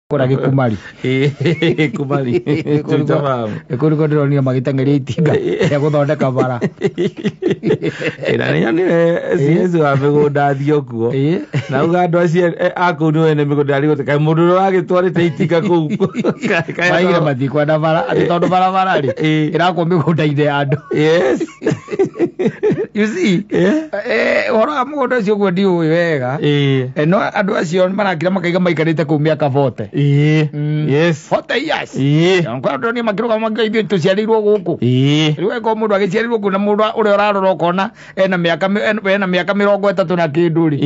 Kũrĩa Gĩkumari. Kumari. Kũu nĩkuo ndĩronire magĩteng'eria itinga rĩa gũthondeka bara. Na nĩnyonire CS wa mĩgũnda athiĩ kuo. Na uga andũ acio a kũu nĩ ene mĩgũnda arigwo kaĩ mũndũ ũrĩa wagĩtwarĩte itinga kũu. Maraigire matikwenda bara atĩ tondũ barabara rĩ ĩrakwo mĩgũnda-inĩ ya andũ. Yes. You see? Ũhoro wa mũgũnda ũcio ũguo ndiũĩ wega. No andũ acio marakira makaiga maikarĩte kũu mĩaka 40. Yes. 40 years. Kwa andũ nĩ makĩrũgama makiuga ithuĩ tũciarĩirwo gũkũ. Rĩu angĩkorwo mũndũ agĩciarĩirwo kũu na mũndũ ũrĩa ũrarora ũkona ena mĩaka ena mĩaka 30 na kĩndũ rĩ.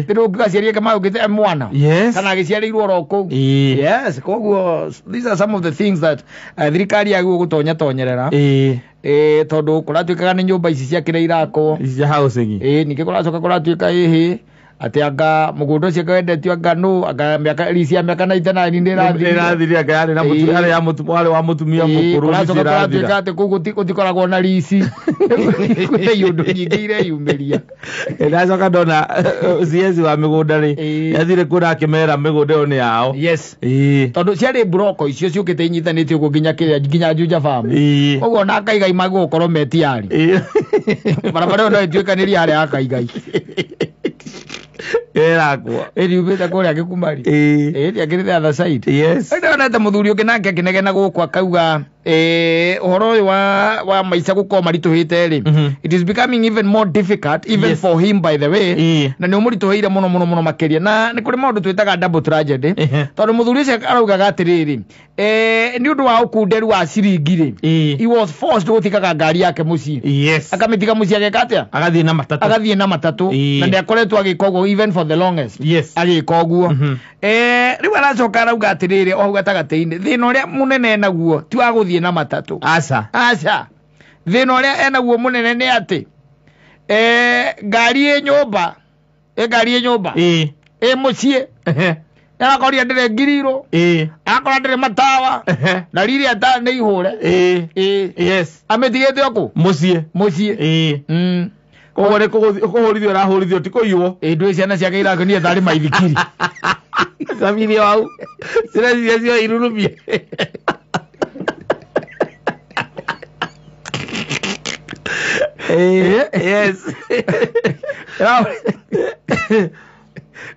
Rĩu ũngĩgaciaria ake magũkĩte e mwana. Kana agĩciarĩirwo oro kũu. Yes, koguo these are some of the things that thirikari yagĩrĩirwo gũtonya tonyerera. Tondũ kũratuĩkaga nĩ nyũmba ici cia kĩrĩa irakwo. Ici cia housing. Ningĩ kũracoka kũratuĩka ĩhĩ atĩ anga mũgũnda ũcio wendetio anga nũ anga mĩaka lease ya mĩaka 99 nĩ ĩrathirire. Ĩrathirire anga yarĩ na mũtumia yarĩ ya mũtumia warĩ wa mũtumia mũkũrũ Kũracoka kũratuĩka atĩ kũu gũtikoragwo na lease. Kwĩna iũndũ nyingĩ ireyumĩria. Ndacoka ndona CS wa mĩgũnda rĩ yathire kuona akĩmera mĩgũnda ĩyo nĩ yao. Yes. Tondũ ciarĩ mburoko icio ciũkĩte inyitanĩtio ũguo nginya kĩrĩa nginya Juja Farm. Ũguo ona Kaigai magũkorwo me tiari. Barabara ĩyo no ĩtuĩkanĩrie harĩa ha Kaigai. Ĩrakwo. Ĩriumĩte kũrĩa Gĩkumari. Ĩrĩa the other side. Yes. Ndonete mũthuri ũngĩ nake akĩnegena gũkũ akauga ũhoro ũyũ wa maica gũkorwo maritũhĩte rĩ, it is becoming even more difficult even for him, by the way. Na nĩ ũmũritũhĩire mũno mũno mũno makĩria, na nĩ kũrĩ maũndũ twĩtaga double tragedy, tondũ mũthuri ũcio araugaga atĩrĩrĩ, nĩ ũndũ wa ũkunderu wa ciringi rĩ, he was forced gũtigaga ngari yake mũciĩ. Akamĩtiga mũciĩ ageka atĩa? Agathiĩ na matatũ. Agathiĩ na matatũ. Na nĩ akoretwo agĩka ũguo even for the longest. Agĩka ũguo. Rĩu aracoka arauga atĩrĩrĩ, o hau gatagatĩ-inĩ, thĩna ũrĩa mũnene enaguo ti wa gũthiĩ na matatũ. Aca. Aca. Thĩna ũrĩa enaguo mũnene nĩ atĩ ngari ĩ nyũmba, ĩ ngari ĩ nyũmba, ĩ mũciĩ, arakoria ndĩrĩ ngirirwo, akora ndĩrĩ matawa, na riri ata nĩ ihũre. Amĩtigĩte o kũ? Mũciĩ. Mũciĩ. Koguo nĩ kũhũrithio arahũrithio ti kũiywo. Ndũĩ ciana ciake irakenia tarĩ maithikiri. Cabithio hau. Ciana iria cio irurumie. Yes.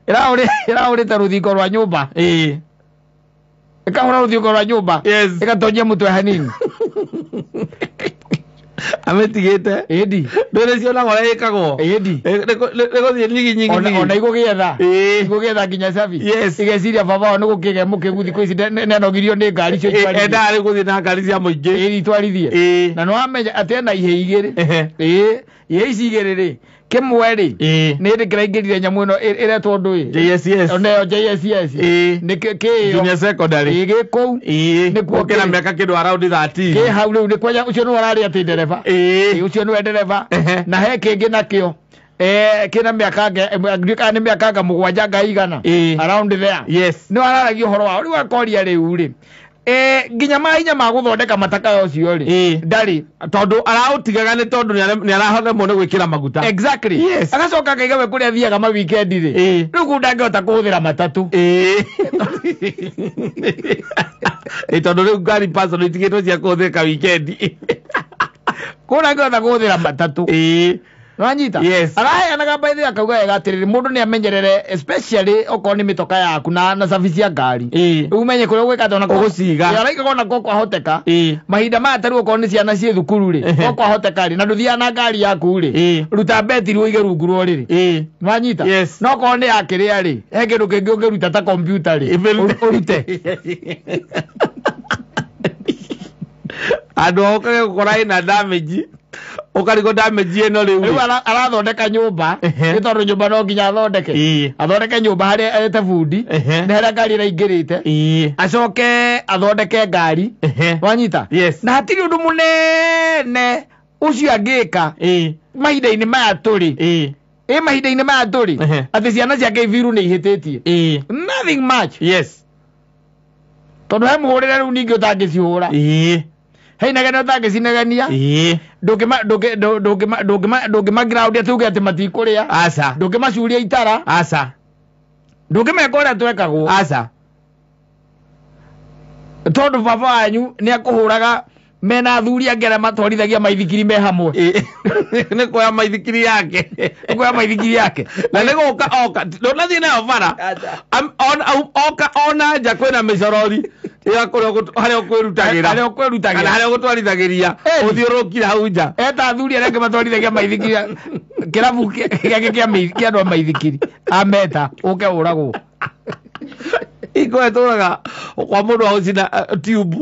Ĩrahũrĩte rũthingo rwa nyũmba. Ĩkahũra rũthingo rwa nyũmba. Ĩgatonyia mũtwe hanini. Amĩtigĩte. Ĩndi. Ndũrĩ cionaga ũrĩa ĩkagwo. Ĩndi. Nĩ gũthiĩ nyigi nyigi. Ona igũgĩetha. Igũgĩetha nginya cabi. Igeciria baba wao nĩ gũkĩgĩa mũkĩgu thikũ ici nĩanogirio nĩ ngari icio itwarithie. Endaga rĩu gũthiĩ na ngari cia mũingĩ. Ĩĩ, itwarithie. Na nĩwamenya atĩ ena ihĩ igĩrĩ. Ihĩ ici igĩrĩ rĩ, kĩmwe rĩ, nĩ hĩndĩ kĩraingĩrire nyamũ ĩno ĩretwo ndũĩ. JSS. Onayo JSS. Nĩ kĩyo. Junior secondary. Ĩĩ, gĩ kũu. Nĩkuo Kĩna kĩrĩ. mĩaka kĩndũ around 13. Kĩ hau rĩu nĩ kwenya ũcio nĩwe ũrarĩ atĩ ndereba. Ũcio nĩwe ndereba. Na he kĩngĩ nakĩo. Kĩna mĩaka ndiũĩ kana nĩ mĩaka anga 7 anga igana. Around there. Nĩ araragia ũhoro wao. Rĩu akoria rĩu rĩ, nginya mahinya ma gũthondeka mataka ũcio rĩ, ndarĩ. Tondũ araũtigaga nĩ tondũ nĩ arahota mũno gwĩkĩra maguta. Exactly. Agacoka akaiga we kũrĩa athiaga ma weekend rĩ, rĩu kũu ndangĩhota kũhũthĩra matatũ. Tondũ rĩu ngari personal itigĩtwo cia kũhũthĩka weekend. Kũu ndangĩhota kũhũthĩra matatũ. Nwanyita? Yes. Araheanaga by the way akauga wega atĩrĩrĩ, mũndũ nĩ amenyerere especially okorwo nĩ mĩtoka yaku na service ya ngari. Ũmenye kũrĩa ũgwĩka atĩ ona Ũgũciga. Araigaga ona korwo kwahoteka. Mahinda maya ta rĩu okorwo nĩ ciana ciĩ thukuru rĩ, korwo kwahoteka rĩ, na ndũthiaga na ngari yaku rĩ, ruta betiri ũige rungu rwa ũrĩrĩ. Nwanyita? Yes. No okorwo nĩ ya kĩrĩa rĩ, he kĩndũ kĩngĩ ũngĩruta ta kompiuta rĩ, ũrute. Andũ ao ũkage gũkora ĩna damage. Ũkarigwo damage ĩno rĩu. Rĩu arathondeka nyũmba, nĩ tondũ nyũmba no nginya athondeke. Athondeke nyũmba harĩa ete bundi, nĩ harĩa ngari ĩraingĩrĩte. Acoke athondeke ngari. Wanyita? Yes. Na hatirĩ ũndũ mũnene ũcio angĩka mahinda-inĩ maya tũrĩ. Mahinda-inĩ maya tũrĩ. Atĩ ciana ciake ibiru nĩ ihĩtĩtie. Nothing much. Yes. Tondũ he mũhũrĩre rĩu ningĩ ũtangĩcihũra. He inegene ũtangĩcinegenia. Ndũngĩma ground atĩ uge atĩ matikũrĩa. Aca. Ndũngĩmacuria itara. Aca. Ndũngĩmeka ũrĩa twekagwo. Aca. Tondu baba wanyu ni akuhuraga mena athuri angĩ arĩa matwarithagia maithikiri me hamwe. Nĩ kuoya maithikiri yake. Nĩ kuoya maithikiri yake. Na nĩ gũka oka ndũnathiĩ nayo bara. Oka ona nja kwĩna mĩcorori ya harĩa ũkwĩrutagĩra. Harĩa ũkwĩrutagĩra. Kana harĩa ũgũtwarithagĩria. Ũthiũrũrũkire hau nja. Eta athuri arĩa angĩ matwarithagia maithikiri kĩrabu gĩake kĩa andũ a maithikiri ameta ũke ũragwo. Iko etũraga kwa mũndũ wa gũcina tube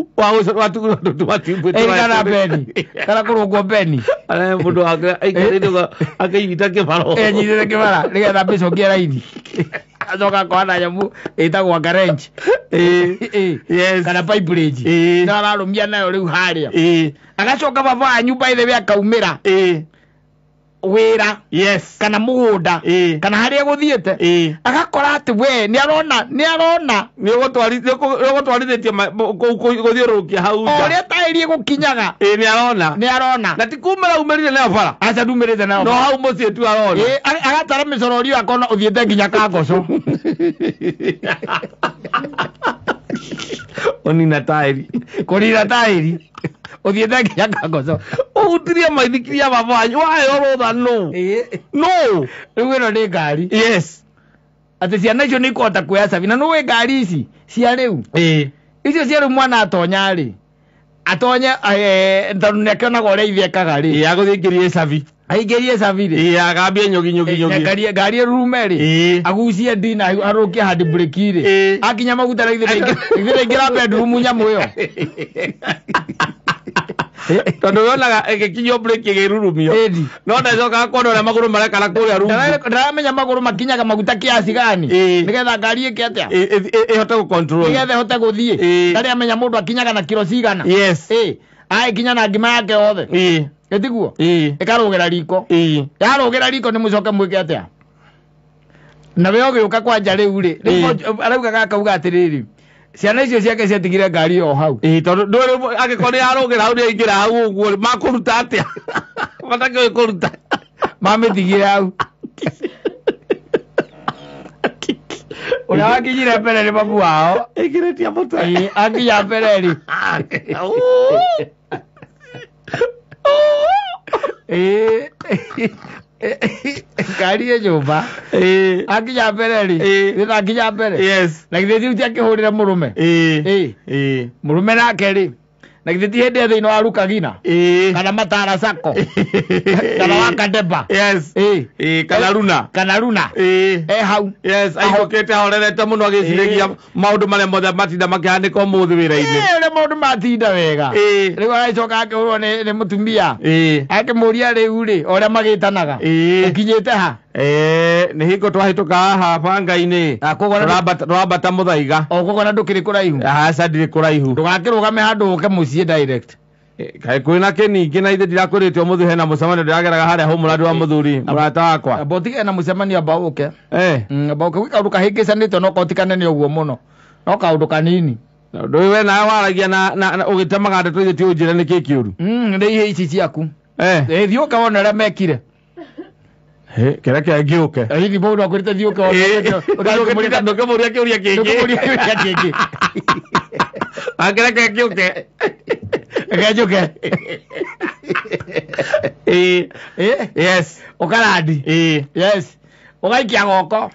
wa tube kana beni kana kũrũngwo beni mũndũ aikarĩte akĩnyita kĩbara enyitĩte kĩbara nĩgetha mĩcokie raini acoka akona nyamũ ĩtagwo ngarenji kana pipe range na ararũmia nayo rĩu harĩa agacoka baba wanyu by the way akaumĩra wira yes kana mugunda kana haria guthiete agakora ati we ni arona ni ugutwarithitie guthiurukia hau nja uria tairi gukinyaga ni arona na ti kumira umerire nayo bara acha ndumirite nayo no hau mucii tu arona agatara micororio akona uthiete nginya kangoco onina tairi kurira tairi uthiete nginya kangoco uhutirie maithikiri ya baba wanyu waheo rũtha no no rĩu ĩno nĩ ngari yes atĩ ciana icio nĩ ikũhota kuoya cabi na nĩũĩ ngari ici cia rĩu icio cia rĩu mwana atonya rĩ atonye tondũ nĩ akĩonaga ũrĩa ithe ekaga rĩ agũthiĩ aingĩrie cabi aingĩrie cabi rĩ agambie nyũgi nyũgi nyũgi ngari ĩrurume rĩ agucie ndina arũkie hand brake rĩ akinya maguta rĩ ithe ndaingĩra bedroom nyamũ ĩyo tondu wonaga ĩgĩkinyio brake ĩgĩrurumio no ndacokaga kuona ũrĩa magũrũ marekara kũrĩa rungu ndaramenya magũrũ makinyaga maguta kiasi gani nĩgetha ngari ĩke atĩa ĩhote gũ-control nĩgetha ĩhote gũthiĩ ndarĩ amenya mũndũ akinyaga na kiro cigana yes agĩkinya na ngima yake yothe ĩtiguo ĩkarũgĩra riko yarũgĩra riko nĩ mũcoke mwĩke atĩa na we ũgĩũka kwanja rĩu rĩ arauga gakauga atĩrĩrĩ ciana icio ciake ciatigire ngari o hau tondu ndũĩ angĩkorwo nĩ yarũgĩra hau nĩ yaingĩra hau ũguo makũruta atĩa matakĩũĩ kũruta mamĩtigire hau ũrĩa wakinyire mbere nĩ mamu wao ĩingĩrĩtie mũtwe akinya mbere rĩ ngari ĩ nyũmba akinya mbere rĩ akinya mbere yes na githĩ ti ũtiakĩhũrĩre mũrũme mũrũme nake rĩ na githĩ ti hĩndĩ thĩinĩ wa Rukagina kana Matara Sacco kana wa Kadeba yes kana Runa e hau yes ainũkĩte ahorerete mũno agĩciragia maũndũ marĩa mothe matinda makĩhanĩka ũmũthĩ wĩra-inĩ ũrĩa maũndũ matinda wega rĩu agĩcoka akĩhũrwo nĩ mũtumia akĩmũria rĩu rĩ o ũrĩa magĩtanaga ũkinyĩte ha nĩ hingo twahĩtũka haha banga-inĩ tũrambata mũthaiga o koguo na ndũkĩrĩ kũraihu aca ndirĩ kũraihu ndũgakĩrũgame handũ ũke mũciĩ direct kaĩ kwĩna kĩningĩ na ithe ndirakwĩrĩte ũmũthĩ hena mũcemanio ndĩrageraga harĩa hũmũrandi wa mũthuri mũrata wakwa amba ũtige na mũcemanio amba ũke amba ũke gwĩ kaũndũ kahĩngĩcanĩte no korwo ti kanene ũguo mũno no kaũndũ kanini ndũĩ we nawe waragia na ũgĩtemaga ndeto ithe ti ũnjĩre nĩkĩ kĩũru nĩ ihe ici ciaku thiĩ ũke wone ũrĩa mekire kĩreke ngĩũke hihi mũndũ akwĩrĩte thiĩ ũke wone ndũkĩmũria kĩũria kĩngĩ ndũkĩmũria kĩũria kĩngĩ akĩreke ngĩũke reke njũke yes ũkarandi yes ũgaikia goko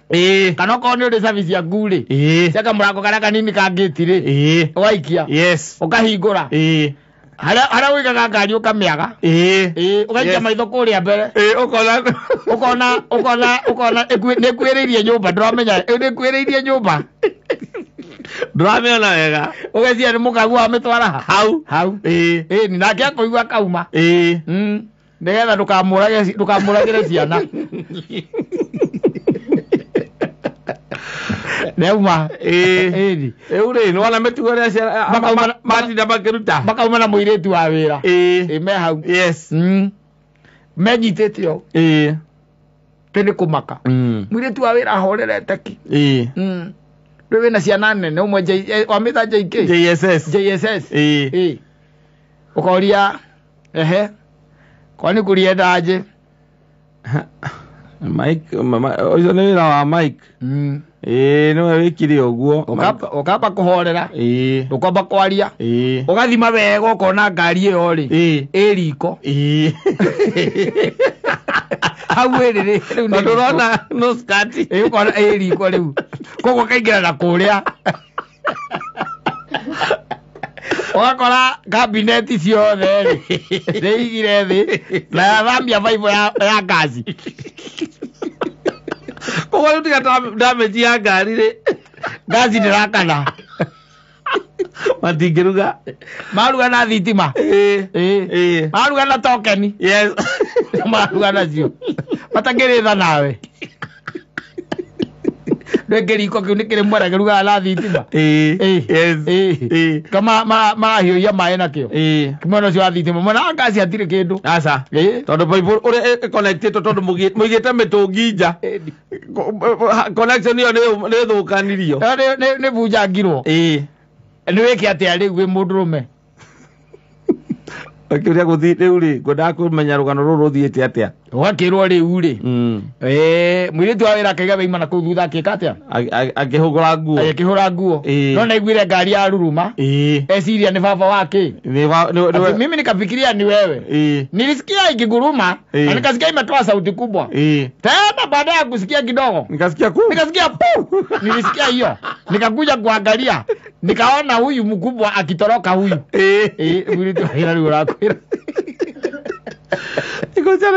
kana okorwo nĩ ũrĩ cabi ciaku rĩ cia kamũrango karĩa kanini ka ngĩti rĩ ũgaikia yes ũkahingũra harĩa ũigaga ngari ũkamĩaga ũgaikia maitho kũrĩa mbere ũkona ũkona nĩ ĩkuhĩrĩirie nyũmba ndũramenya nĩ ĩkuhĩrĩirie nyũmba ndũramĩona wega ũgeciria nĩ mũkaguo wamĩtwara ha hau hau nake akũigua akauma nĩgetha ndũkamũragĩre ciana nĩauma rĩu rĩ nĩwona mĩtugo ĩrĩa ciana matinda makĩruta makauma na mũirĩtu wa wĩra me hau yes menyitĩte ũũ tĩ nĩ kũmaka mũirĩtu wa wĩra ahorerete ki rĩu wĩna ciana nene ũmwe wamĩta JK JSS JSS ũkoria ehe kwani kũrienda nje Mike ũcio nĩ wĩra wa Mike Niwe wikire uguo ukamba kuhorera ukwamba kwaria ugathima wega ukona ngari iyo ri ĩ riko hau ĩrĩ rĩ rĩu nĩ ndũrona no skirt ukona ĩ riko rĩu koguo kaingĩra na kũrĩa ũgakora kabineti ciothe rĩ nĩigire thĩ na yathambia baibũ ya ngaci koguo rĩu tiga damage ya ngari rĩ ngaci ndĩrakana matingĩruga maruga na thitima maruga na tokeni yes maruga nacio matangĩrĩtha nawe ndwĩkĩriko kĩu nĩ kĩrĩ mwera kĩrugaga na thitima kama marahiũhia maĩ nakĩo mwena ũcio wa thitima mwena wa ngaci hatirĩ kĩndũ aca tondũ baibũ ũrĩa ĩconnectĩtwo tondũ mũigĩte mĩtũngi nja connection ĩyo nĩ ĩthũkanirio nĩ bunjangirwo nĩ wĩke atĩa rĩu wĩ mũndũrũme akĩũria gũthiĩ rĩu rĩ ngwendaga kũmenya rũgano rũrũ rũthiĩte atĩa ũgakĩrwo rĩu rĩ mũirĩtu wa wĩra akaiga waima na kũu thutha akĩka atĩa akĩhũra nguo akĩhũra nguo no naiguire ngari ya ruruma eciria nĩ baba wake mimi nikafikiria ni wewe nilisikia ikiguruma na nikasikia imetoa sauti kubwa tena baada ya kusikia kidogo nikasikia ku nikasikia pu nilisikia hiyo nikakuja kuangalia nikaona huyu mkubwa akitoroka huyu mũirĩtu wa wĩra rĩu ũrakwĩra Iko cia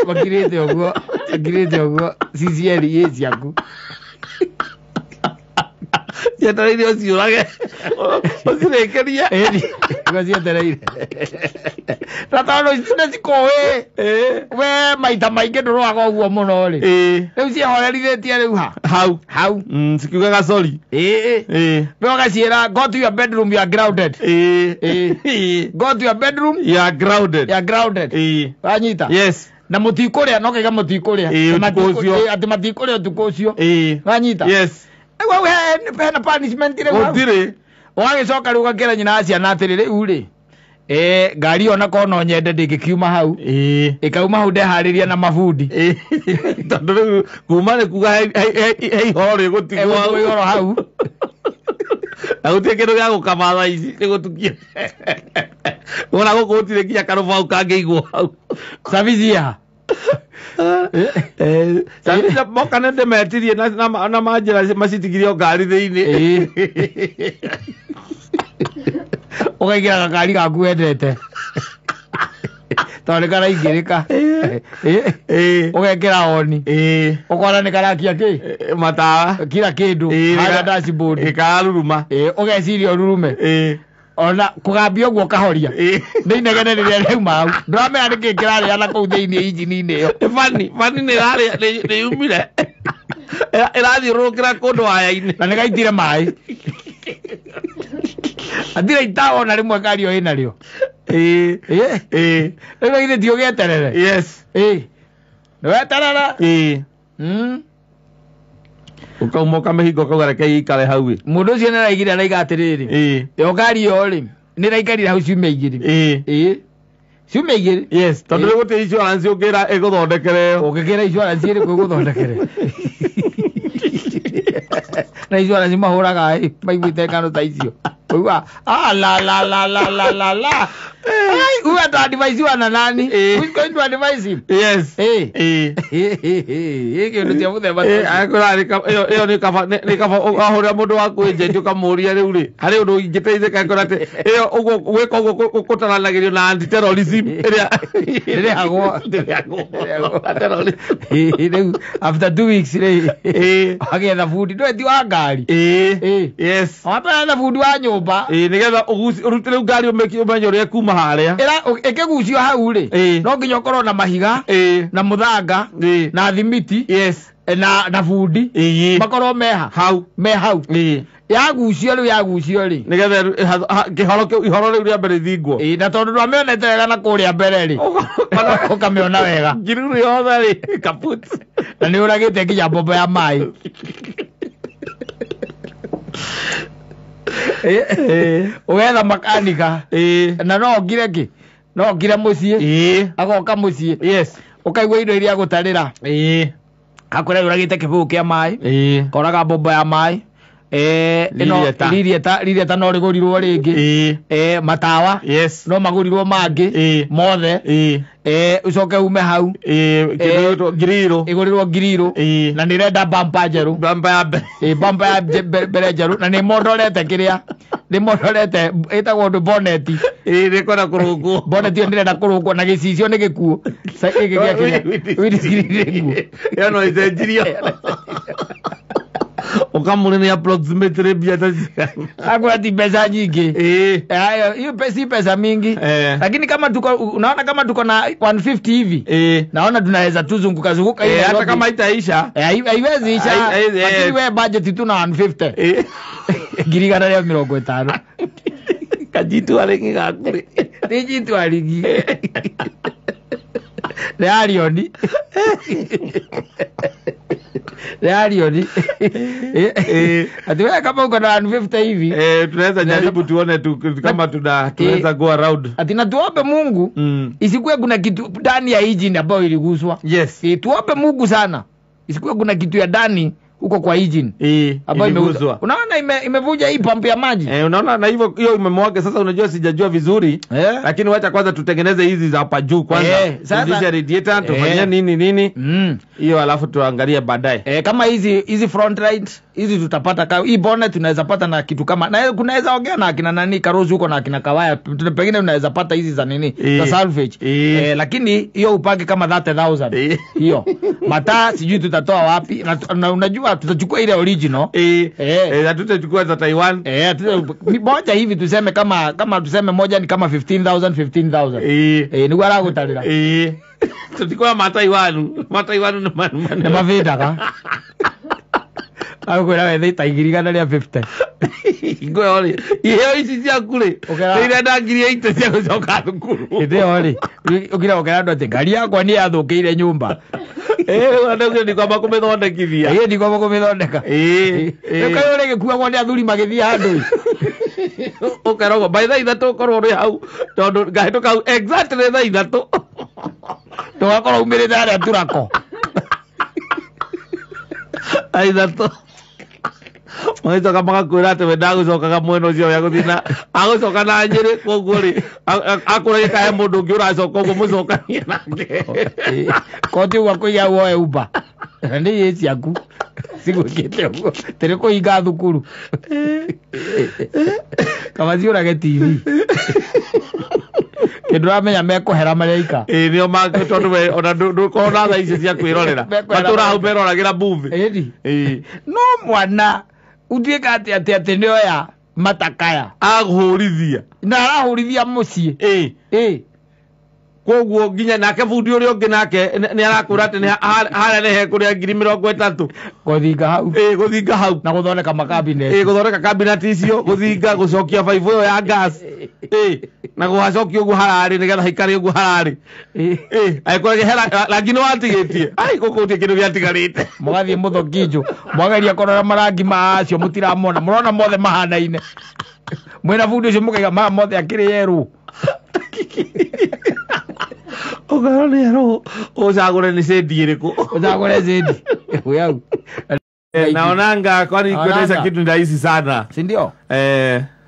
makirĩte ũguo makirĩte ũguo CCL ĩ ciaku cietereire ũciũrage ũcirĩkĩrie nĩguo cietereire na tondũ nĩ cikũĩ we maita maingĩ ndũrũaga ũguo mũno rĩ rĩu ciehorerithĩtie rĩu ha hau hau cikiugaga sorry we ũgaciĩra go to your bedroom you are grounded go to your bedroom you are grounded you are grounded wanyita yes na mũtikũrĩa no kaiga mũtikũrĩa atĩ matikũrĩa ũtukũ ũcio wanyita yes rĩu hena punishment rĩu gũtirĩ ũgagĩcoka rĩu ũgakĩra nyina wa ciana atĩrĩ rĩu rĩ ngari ĩyo onakorwo no nyende ndĩngĩkiuma hau ĩkauma hau ndeharĩria na mabundi tondũ rĩu kuma nĩ kuga he ihoro rĩgũtigwo ihoro hau na gũtirĩ kĩndũ gĩa gũkama thaa ici nĩ gũtukia wona gũkũ gũtirĩ nginya karũbaũ kangĩigwo hau cabithia moka nĩ ndĩmetirie na manjĩra macitigirio ngari thĩinĩ ũkaingĩra gakari gaku wendete tondũ nĩ karaingĩrĩka ũgekĩra oni ũkona nĩ karakia kĩ matawa kila kĩndũ harĩa dashboard ĩkararuruma ũgeciria ũrurume ona kũgambia ũguo ũkahoria nĩ inegene rĩrĩa rĩauma hau ndũramenya nĩkĩ kĩrarĩa na kũu thĩinĩ injini-inĩ ĩyo bani bani nĩ ĩrarĩa nĩ yumire ĩrathiũrũrũkĩra kũndũ waya-inĩ na nĩ gaitire maĩ atira itawa ona rĩmwe ngari ĩyo ĩnarĩo rĩu githĩ ti ũgĩeterere yes nĩ weterere ũkauma ũkamĩhinga ũkauga reke ĩikare hau ĩ mũndũ ũcio nĩaraigire araiga atĩrĩrĩ ĩyo ngari ĩyo rĩ nĩraikarire hau ciumia igĩrĩ ciumia igĩrĩ yes tondũ rĩu gũtirĩ insurance ũngĩra ĩgũthondekere ĩyo ũngĩkĩra insurance ĩrĩkũ ĩgũthondekere na insurance mahũraga ĩ maiguĩte ng'ano ta icio ũigua la la la la la la la who had to advise you na nani who is going to advise him yes kĩndũ cia mũthemba ĩyo nĩ kaba nĩ kaba ũkahũrĩra mũndũ waku agent ũkamũũria rĩu rĩ harĩ ũndũ ingĩteithĩka angĩkorwo atĩ ĩyo ũguo gwĩka ũguo gũtaranagĩrio na anti terrorism ĩrĩa ĩrĩhagwo rĩu after 2 weeks rĩ agĩetha bundi ndũĩ ti wa ngari yes wambe bundi wa nyũmba nĩgetha ũrute rĩu ngari ũmenye ũrĩa ĩkuma harĩa ĩkĩgucio hau rĩ no nginya ũkorwo na mahiga na mũthanga na thimiti yes na bundi makorwo meha hau me hau yagucio rĩu yagucio rĩ nĩgetha kĩhoro kĩu ihoro rĩu rĩa mbere ithingwo na tondũ ndwamĩonete wega na kũrĩa mbere rĩ ũkamĩona wega ngiruru yothe rĩ kaput na nĩ ũragĩte nginya mbombo ya maĩ ũgetha makanika na no ngire kĩ no ngire mũciĩ agoka mũciĩ yes ũkaigua indo iria agũtarĩra Akwĩra yũragĩte kĩbũyũ kĩa maĩ, koraga mbombo ya maĩ, ĩno ririeta no rĩgũrirwo rĩngĩ, matawa no magũrirwo mangĩ mothe, ucoke ume hau ngiriro igũrirwo ngiriro na nĩ ĩrenda bumper njerũ, bumper ya mbere njerũ, na nĩ mondorete kĩrĩa nĩ mondorete ĩtagwo ũndũ bonnet, nĩ kwenda kũrũngwo, bonnet ĩyo ndĩrenda kũrũngwo na gĩcicio nĩ gĩkuũ gĩkĩ gĩa kĩrĩa ĩyo no ĩcenjirio ukamuri ni approximately mbia ta cigana? Akwĩra ti mbeca nyingĩ, hiyo si pesa mingi, lakini kama tuko unaona kama tuko na 150 hivi, naona tunaweza tuzunguka zunguka hivi hata kama itaisha, haiwezi isha, lakini wewe budget tu na 150 150,000 kajitu aringi gakuri ti jitu aringi nĩ Arioni nĩ Arioni ati wewe kama uko na 150 hivi, tunaweza jaribu tuone tu kama tunaweza go around. Ati na tuombe Mungu isikuwe kuna kitu ndani ya engine ambayo iliguswa. Yes, tuombe Mungu sana isikuwe kuna kitu ya ndani huko kwa engine ambayo imeguswa. Unaona imevuja hii pump ya maji. Unaona na hivyo hiyo imemwaga sasa. Unajua sijajua vizuri, lakini wacha kwanza tutengeneze hizi za hapa juu kwanza. Sasa radiator tufanyie nini nini hiyo, alafu tuangalie baadaye. Kama hizi front light hizi tutapata hii bonnet tunaweza pata na kitu kama na kunaweza ongea na akina nani Karozi huko na akina Kawaya, pengine unaweza pata hizi za nini za salvage, lakini hiyo upange kama 30,000 hiyo. Mataa sijui tutatoa wapi, na unajua tutachukua ile original, tutachukua za Taiwan, moja hivi tuseme kama tuseme moja ni kama 15,000 15,000 ni wala gutarira tutachukua ma Taiwan ni mavitaga akwĩra wethe ta 150 Ngoyo rĩ iheo ici ciaku rĩ nĩirenda 8,000 cia gũcoka thukuru. Hĩndĩ ĩyo rĩ ũkira ũkera andũ atĩ ngari yakwa nĩ yathũkĩire nyũmba. Ũrenda nĩ kwamba kũmĩthondekithia. Ĩĩ ndikwamba kũmĩthondeka. Rĩu kaĩ ũrĩa ĩgĩkuagwo nĩ athuri magĩthiĩ handũ. Ũkeragwo by thaa 3 ũkorwo ũrĩ hau tondũ ngahĩtũka hau exactly thaa 3 ndũgakorwo umĩrĩte harĩa turako. Thaa 3 magĩcoka magakwĩra atĩ we ndagũcokaga mwena ũcio we agũthiĩ na agũcoka na Nyĩrĩ, koguo rĩ akũrage kahe mũndũ ũngĩ ũracoka ũguo mũcokanie nake. Koti ũguo akũiga woe Uber nĩ iĩ ciaku cigwĩkĩte ũguo tĩrĩ kũhinga thukuru kaba ciũrage TV kĩndũ ũramenya mekũhera marĩa. Nĩo tondũ we ona ndũkorwo na thaa icio cia kwĩrorera matũra hau meroragĩra movie. No mwana utuĩka atĩ atĩ nĩoya matakaya agũhũrithia na arahũrithia mũciĩ. Koguo nginya nake bundi ũrĩa ũngĩ nake nĩ arakwĩra atĩ harĩa nĩ hekũrĩa 30,000 gũthinga hau. Gũthinga hau na gũthondeka makabinet. Gũthondeka cabinet icio, gũthinga gũcokia baibũ ĩyo ya gas, na gũgacokia ũguo hararĩ nĩgetha haikare ũguo hararĩ. Angĩkorwo hena rangi nĩ watigĩtie, ai gũkũ gũtirĩ kĩndũ gĩatigarĩte. Mũgathiĩ mũthokinjũ mwageria kũrora marangi macio mũtiramona, mũrona mothe mahanaine. Mwĩna bundi ũcio mũkaiga maya mothe akĩrĩ yerũ. Ũkorwo nĩ yerũ ũcagũre nĩ shade ĩrĩkũ. Ũcagũre shade wĩ hau. Naonanga kwani kuendesha kitu ni rahisi sana. Si ndio?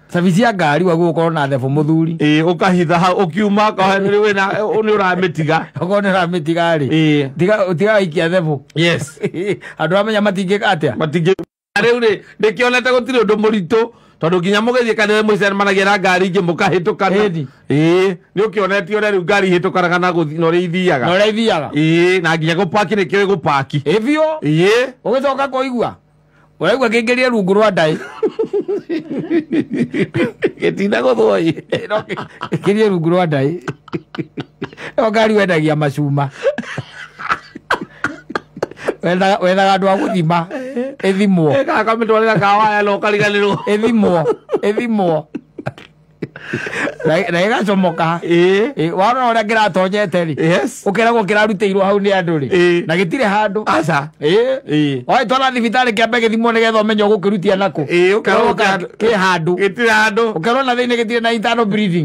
Service ya ngari waguo ukorwo na thebo muthuri. Ukahitha hau ukiuma ka wina ni uramitiga. Ukorwo ni uramitiga ri. Tiga waikia thebo. Yes. Andu amenya matingika atia? Matingi riu ri ndikionete gutiri undu muritu tondu nginya mugithie kanitha mucemanagia na ngari ingi mukahitukana. Ni ukionete uria riu ngari ihitukanaga na guthi na uria ithiaga. Na uria ithiaga. Na nginya gupaki nikio gupaki. Biũ. Ugicoka kuigua uraigua kingirie rungu rwa ndai. Gitina guthwo i. Kirie rungu rwa ndai. Ĩyo ngari wendagia macuma. Wethaga andũ a gũthima ĩthimwo. Ĩgakamĩtwarĩra kawaya na ũkariganĩrwo. Ĩthimwo na ĩgacomoka. Warora ũrĩa kĩratonyete rĩ, ũkeragwo kĩrarutĩirwo hau nĩ andũ rĩ, na gĩtirĩ handũ. Aca. Wagĩtwara thibitarĩ kĩambe gĩthimwo nĩgetha ũmenye ũgũkĩrutia nakũ. Ũkerwo kĩ handũ. Gĩtirĩ handũ. Ũkerwo na thĩinĩ gĩtirĩ na internal breathing.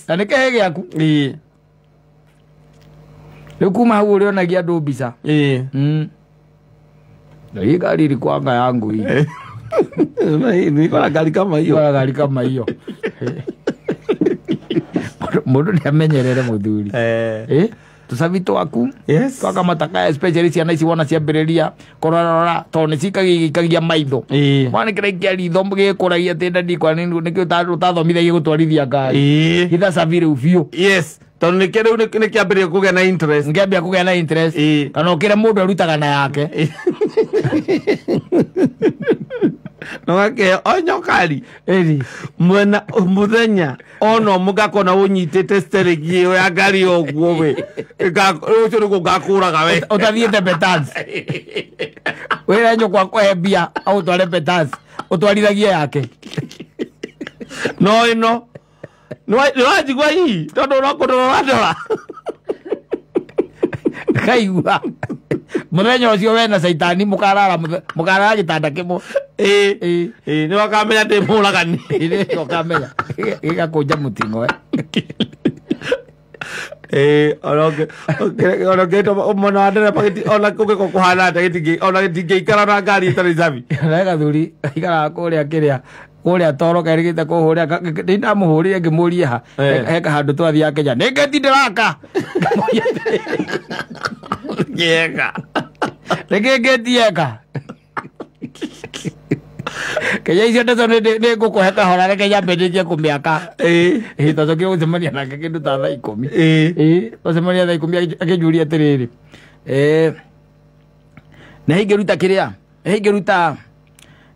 Na nĩ kĩhĩ gĩaku. Rĩu kuma hau ũrĩonagia andũ mbica. Na hii gari ilikuwanga yangu hii. Nilikuwa na gari kama hiyo. Nilikuwa na gari kama hiyo. Mundu ni amenyerere muthuri. Tucabi twaku. Yes. Twakamataka especially ciana ici wona ciambĩrĩria kũrorarora tondũ nĩ cikagia maitho. Mwana kĩraikia ritho gĩkũragia atĩ ndadi kwa nĩkĩo ũtathomithagia gũtwarithia ngari. Githa cabi rĩu biũ. Yes. Tondũ nĩkĩo rĩu nĩkĩambĩrĩria kũgĩa na interest. Nĩkĩambia kũgĩa na interest. Kana ũkĩre mũndũ arutaga na yake. No gakĩheo o nyokari. Mwena mũthenya ono mũgakona ũnyitĩte steering ĩyo ya ngari ũguo we. Ũcio nĩguo ngakũraga we. Ũtathiĩte Betans. Wĩra nyũkwa akũhe mbia agũtware Betans. Ũtwarithagie yake. No ĩno nĩwanjigua hihi tondũ no kũndora ũrandora. Kaigua mũthenya ũcio wena caitani mũkarara mũkarara gĩtanda kĩmwe. Nĩ wakamenya ndĩ mũragani. Nĩ ũkamenya gĩgakũnja mũting'oe. Ona ũngĩtwo mwena wa ndereba ona kũngĩkorwo kũhana atĩa ona gĩtingĩikara na ngari ĩtarĩ cabi. Na gathuri gaikaraga kũrĩa kĩrĩa kũrĩa toro kerĩgĩte kũhũrĩa nĩ ndamũhũrire ngĩmũria ha he kahandũ twathiaga Kenya nĩ ngĩti ndĩraka. Yega. Nĩkĩ ngĩti yeka. Kenya icio ndeto nĩ ngũkũhe kahora reke nyambe ndĩkie kũmĩaka. Twacokire gũcemania nake kĩndũ ta thaa 10. Twacemania thaa 10 akĩnjũria atĩrĩrĩ, nĩ ingĩruta kĩrĩa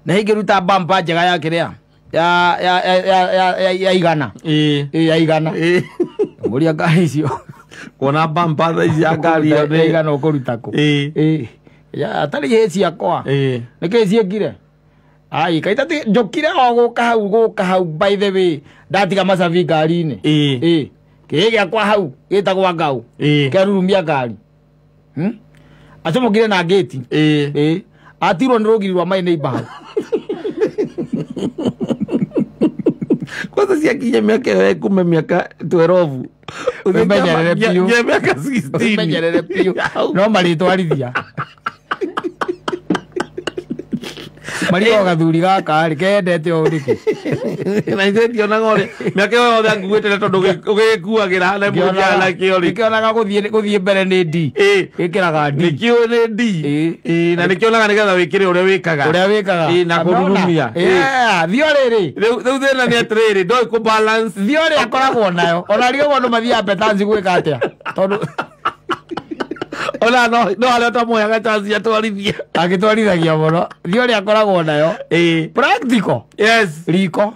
nĩ ingĩruta bumper njega ya kĩrĩa ya igana. Ya igana. Mũria ngari icio. Kuona bumper thaa ici ya ngari ĩyo ya igana ũkũruta kũ? Atarĩ hĩ ciakwa. Nĩkĩĩ ciĩkire? Ai, kaita ti njokire o gũka hau by the way ndatiga macabi ngari-inĩ. Kĩĩ gĩakwa hau gĩtagwa ngau. Kĩarurumia ngari. Acomokire na ngĩti. Atirwo nĩ rũgiri rwa my neighbor hau. Kwanza ciakinya mĩaka ĩyo ĩkume mĩaka 12. Ũmenyerere biũ. Nginya mĩaka 16. Ũmenyerere biũ. No marĩtwarithia. Marigwo gathuri gaka rĩ kendete ũũ nĩkĩ? Na ithuĩ ndionaga ũrĩa mĩaka ĩyo yothe anguĩte na tondũ ũgĩkuagĩra na mũthia nakĩo rĩ. Nĩkĩonaga gũthiĩ mbere nĩ D. Gĩkĩraga D. Nĩkĩo nĩ D. Na nĩkĩonaga nĩgetha wĩkĩre ũrĩa wĩkaga. Ũrĩa wĩkaga. Na kũrurumia. Thio rĩrĩ. Rĩu thĩna nĩ atĩrĩrĩ ndoĩ kũ balance. Thio rĩ akoragwo nayo. Ona rĩo andũ mathiaga Betans gwĩka atĩa? Tondũ ona no harĩa ũtamũheaga chance atwarithie. Agĩtwarithagia mũno. Thio rĩ akoragwo nayo. Practical. Yes. Riko.